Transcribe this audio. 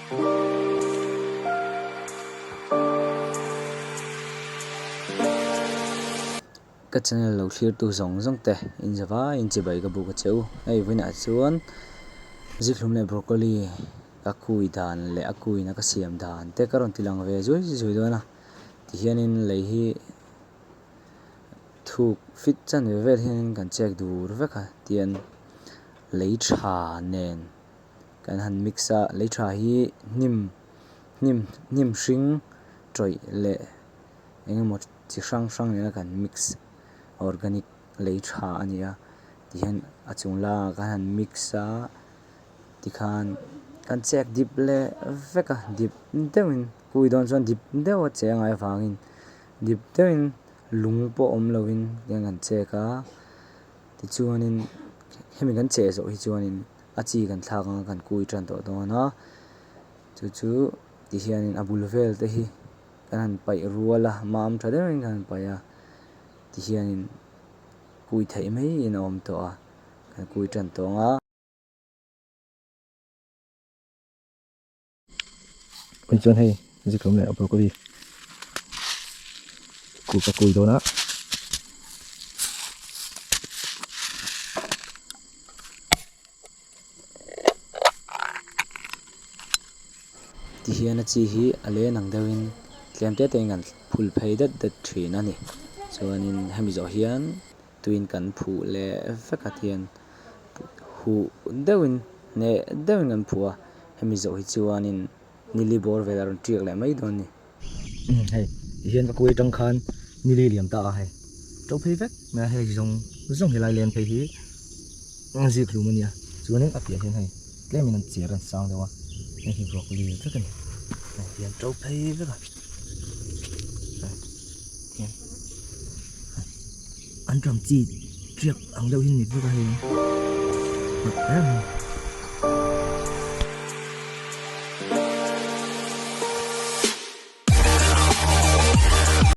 Ka channel lo thlirtu zawng zawng te in zavai in chibai ka buk a che u. Hei vawiinah chuan zikhlum leh broccoli ka kui dan leh a kuina ka siam dan te ka rawn ti lang ve zui zui dawn a. Tihianin lei hi thuk fit chan ve vel hianin kan chek dur vek a tian lei tha nen kan han mix a lei tha hi hnim hnim hnim hring tawih leh eng emaw chi hrang hrang nena kan mix organic lei tha a ni a tihian a chung laiah khan han mix a tikhan kan chek dip leh vek a dip deuhin kui dawn chuan dip deuh a che a ngai avangin dip deuhin lung pawh awm lovin tihian kan chek a tichuanin hemi kan cheh zawh hi chuanin a chi kan thlak anga kan kui tan tawh dawn a chu chu tihianin a bul vel te hi kan han paih rual a mam tha deuhin kan han paih a tihianin kui theih maiin a awm tawh a kan kui tan tawh ang a. Hei chuan hei zikhlum leh broccoli kut a kui dawn a. Tihian a chi hi a len ang deuhin tlem te te in kan phul phei det det thin a ni. Chuanin hemi zawh hian tuin kan phuh leh vek a tihian huh deuhin hneh deuhin kan phuh a hemi zawh hi chuanin nili bawr vel a rawn tiak leh mai dawn a ni. Hei tihian ka kuai atang khan nili liam ta a hei to phei vek mai a hei zawng zawng helai len phei hi zik hlum a nia chuanin a piah hian hei tlemin an cher an sang deuh a hei hi broccoli vek a ni hei hian to phei vek a hei hian an ṭam chi tiak ang deuh hi ni vek a hei hnawk em.